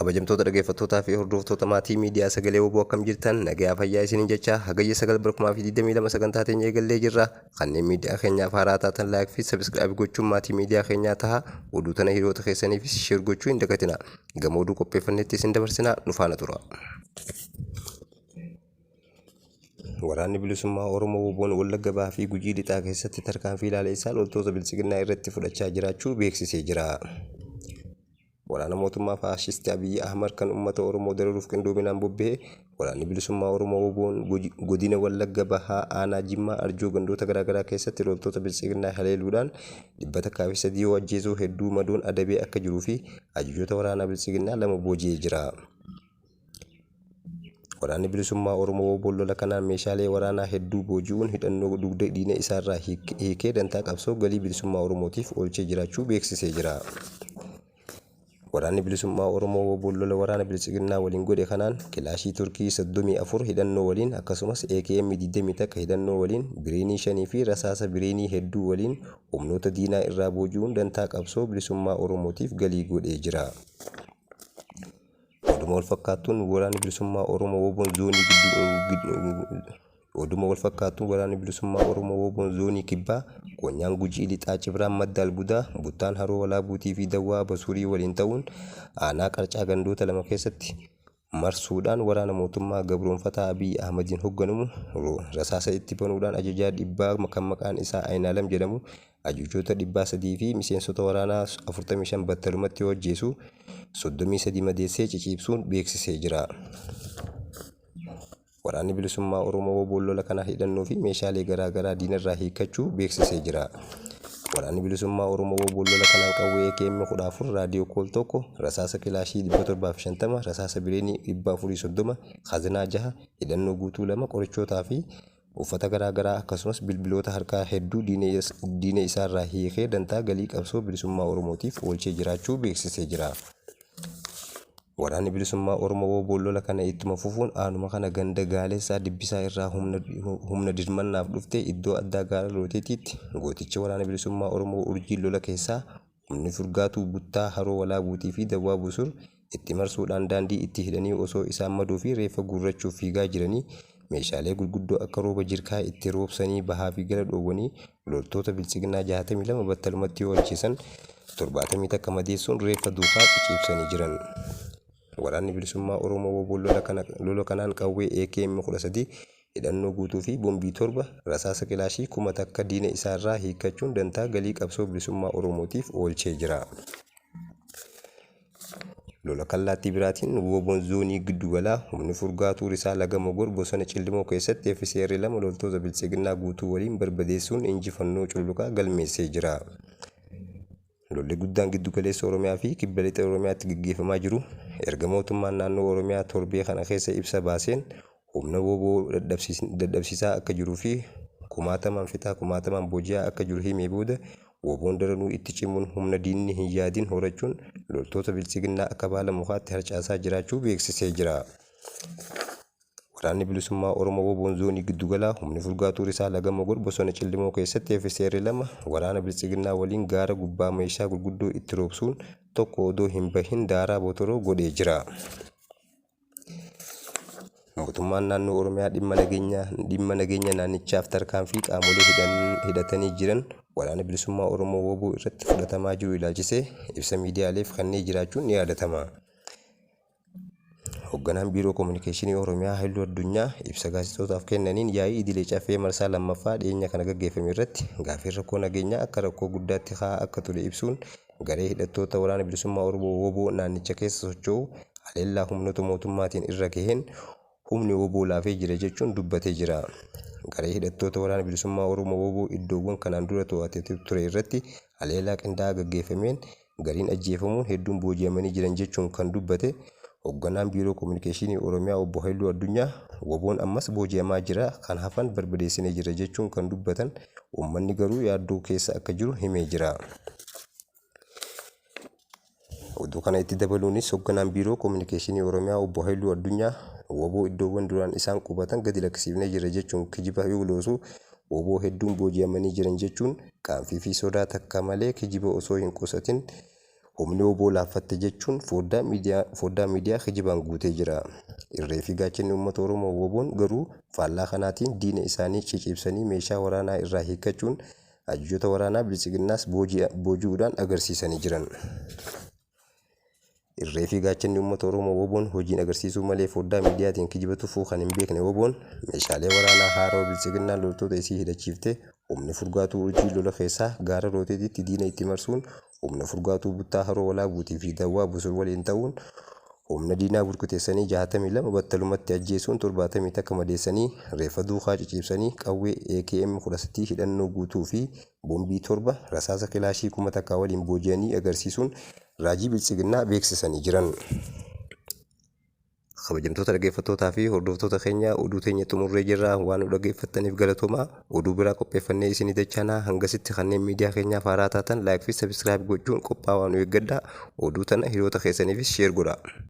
Kabajamtoota dhaggeeffattootaa fi hordoftoota maatii miidiyaa Sagalee Woboo akkam jirtan nagayaa fayyaa isiniin jecha Hagayya 9 bara 2022 sagantaa teenya eegallee jirra. Kanneen miidiyaa keenyaaf haaraa taatan like fi subscribe gochuun maatii miidiyaa keenyaa taha. Oduu tana hiriyoota keessaniifis share gochuu hin dagatina. Gama oduu qopheeffannetti isin dabarsina nu faana tura. Waraanni Bilisummaa Oromoo WBOn Wallagga Bahaa fi Gujii Lixaa keessatti tarkaanfii laaleessaa loltoota Biltsiginnaa irratti fudhachaa jiraachuu beeksisee jira. Waraana mootummaa faashisti Abiyyi Ahmad kan uummata Oromoo dararuuf qindoominaan bobba'e Waraanni Bilisummaa Oromoo WBOn godina Wallagga Bahaa aanaa Jimmaa Arjoo gandoota garaagaraa keessatti loltoota Biltsiginnaa haleeluudhaan 103 yoo ajjeesuu hedduu madoon adabee akka jiruu fi ajajoota waraanaa Biltsiginnaa 2 booji'ee jira. Waraanni Bilisummaa Oromoo wbo lola kanaan meeshaalee waraanaa hedduu booji'uun hidhannoo dugda diina isaarraa hiikee dantaa qabsoo galii bilisummaa Oromootiif oolchee jiraachuu beeksisee jira. Waraanni Bilisummaa Oromoo wbo lola waraana Biltsiginnaa waliin godhe kanaan kilaashii Turkii 34 hidhannoo waliin akkasumas AKM 21 hidhannoo waliin bireenii 5 fi rasaasa bireenii hedduu waliin humnoota diinaa irraa booji'uun dantaa qabsoo bilisummaa Oromootiif galii godhee jira. Oduma wal fakkaattuun Waraanni Bilisummaa Oromoo Wbo'n Zoonii Giddu Oduma wal fakkaattuun Waraanni Bilisummaa Oromoo Wbo'n Zoonii Kibbaa Koonyaan Gujii Lixaa Cibraan Madda Albudaa Buttaan Haroo Walaabuutii fi Dawwaa Basurii waliin ta'uun aanaa Qarcaa gandoota lama keessatti marsuudhaan waraana mootummaa gabroomfataa Abiy Ahmadiin hogganamu rasaasa itti banuudhaan ajajaa dhibbaa kan maqaan isaa Ayinaalam jedhamu Ajajoota dhibbaa 3 fi miseensota waraanaa 45 battalumatti yoo ajjeesu, 33 madeessee ciciibsuun beeksisee jira. Waraanni Bilisummaa Oromoo WBOn lola kana hidhannoo fi meeshaalee garaa garaa diinarraa hiikkachuu beeksisee jira. Waraanni Bilisummaa Oromoo WBOn lola kanaan qawwee AKM 14, raadiyoo kool 1, rasaasa kilaashii 750, rasaasa bireenii 430, khazinaa 6, hidhannoo guutuu 2, qorichootaa fi Uffata garaa garaa akkasumas bilbiloota harkaa hedduu diina isaarraa hiikee dantaa galii qabsoo bilisummaa Oromootiif oolchee jiraachuu beeksisee jira. Waraanni Bilisummaa Oromoo WBOn lola kana ittuma fufuun aanuma kana ganda Gaalessaa Dibbisaa irraa humna humna dirmannaaf dhufte iddoo addaa Gaara Looteetiitti gootichi Waraana Bilisummaa Oromoo Urjiin lola keessaa Humni Furgaatuu Buttaa Haroo Walaabuutii fi Dawwaa Busur itti marsuudhaan daandii itti hidhanii osoo isaan madoo fi reeffa guurrachuuf fiigaa jiranii meeshaalee gurguddoo akka rooba jirkaa itti roobsanii bahaa fi gala dhoowwanii loltoota Biltsiginnaa 62 battalumatti yoo ajjeesan 71 madeessuun reeffa duukaa ciciibsanii jiran. Waraanni Bilisummaa Oromoo wbo lola kanaan qawwee AKM 13 hidhannoo guutuu fi bombii 7, rasaasa kilaashii 1000 diina isaa irraa hiikkachuun dantaa galii qabsoo bilisummaa Oromootiif oolchee jira. Lola kallaattii biraatiin WBOn Zoonii Giddu-galaa humni furgaatuu risaa Laga Mogor bosona Cillimoo keessatti FCR 2 loltoota Biltsiginnaa guutuu waliin barbadeessuun injifannoo cululuqaa galmeessee jira. Lolli guddaan giddu galeessa Oromiyaa fi kibba lixa Oromiyaatti gaggeeffamaa jiru erga mootummaan naannoo Oromiyaa torbee kana keessa ibsa baaseen humna wbo dadhabsiisaa akka jiruu fi kumaatamaan fixaa kumaatamaan booji'aa akka jiru himee booda WBOn daranuu itti cimuun humna diinni hin yaadin horachuun loltoota Biltsiginnaa akka baala mukaatti harcaasaa jiraachuu beeksisee jira. Waraanni Bilisummaa Oromoo WBOn Zoonii Giddugalaa humni furgaatuu risaa Laga Mogor bosona Cillimoo keessatti FCR 2 waraana Biltsiginnaa waliin gaara gubbaa meeshaa gurguddoo itti roobsuun tokko odoo hin bahin daaraa botoroo godhee jira. Mootummaan naannoo Oromiyaa dhimma nageenya dhimma nageenya naannichaaf tarkaanfii qaamolee hidhatanii jiran Waraana Bilisummaa Oromoo wbo irratti fudhatamaa jiru ilaalchisee ibsa miidiyaaleef kennee jiraachuun ni yaadatama. Hogganaan Biiroo Kominikeeshinii Oromiyaa Hayiluu Addunyaa ibsa gaazexootaaf kennaniin yaa'ii idilee Caffee marsaa 2ffaa dhiyeenya kana gaggeeffame irratti gaaffiin rakkoo nageenyaa akka rakkoo guddaatti ka'aa akka ture ibsuun garee hidhattoota Waraana Bilisummaa Oromoo, wbo, naannicha keessa socho'u haleellaa humnoota mootummaatiin irra gaheen humni wbo laafee jira jechuun dubbatee jira. Garee hidhattoota Waraana Bilisummaa Oromoo, wbo, iddoowwan kanaan dura to'atee ture irratti haleellaa qindaa'aa gaggeeffameen gariin ajjeefamuun hedduun booji'amanii jiran jechuun kan dubbate Hogganaan Biiroo Kominikeeshinii Oromiyaa Obbo Hayiluu Addunyaa, WBOn ammas booji'amaa jira, kan hafan barbadeessinee jirra jechuun kan dubbatan uummanni garuu yaaddoo keessa akka jiru himee jira. Oduu kana itti dabaluunis Hogganaan Biiroo Kominikeeshinii Oromiyaa Obbo Hayiluu Addunyaa, wbo iddoowwan duraan isaan qubatan gadi lakkisiifnee jirra jechuun kijiba yoo loosu wbo hedduun booji'amanii jiran jechuun qaanfii fi sodaa takka malee kijiba osoo hin qusatin Humni wbo laaffatte jechuun fooddaa miidiyaa fooddaa miidiyaa kijibaan guutee jira. Irree fi gaachanni uummata Oromoo WBOn garuu faallaa kanaatiin diina isaanii ciciibsanii meeshaa waraanaa irraa hiikkachuun ajajoota waraanaa Biltsiginnaas booji'uudhaan agarsiisanii jiran. Irree fi gaachanni uummata Oromoo WBOn hojiin agarsiisuu malee fooddaa miidiyaatiin kijiba tufuu kan hin beekne WBOn meeshaalee waraanaa haarawa Biltsiginnaan loltoota isii hidhachiifte humni furgaatuu urjii lola keessaa gaara Rooteetitti diina itti marsuun Humna Furgaatuu Buttaa Haroo Walaabuutii fi Dawwaa Busur waliin ta'uun humna diinaa burkuteessanii 62 battalumatti ajjeesuun 71 madeessanii reeffa duukaa ciciibsanii qawwee AKM 13 hidhannoo guutuu fi bombii 7 rasaasa kilaashii 1000 waliin booji'anii agarsiisuun raajii Biltsiginnaa beeksisanii jiran. Kabajamtoota dhaggeeffattootaa fi hordoftoota keenya, oduu teenya xumurree jirra. Waan nu dhaggeeffattaniif galatoomaa. Oduu biraa qopheeffannee isinii dachaanaa. Hangasitti kanneen miidiyaa keenyaaf haaraa taatan like fi subscribe gochuun qophaa'aa nu eeggadhaa. Oduu tana hiriyoota keessaniifis share godhaa.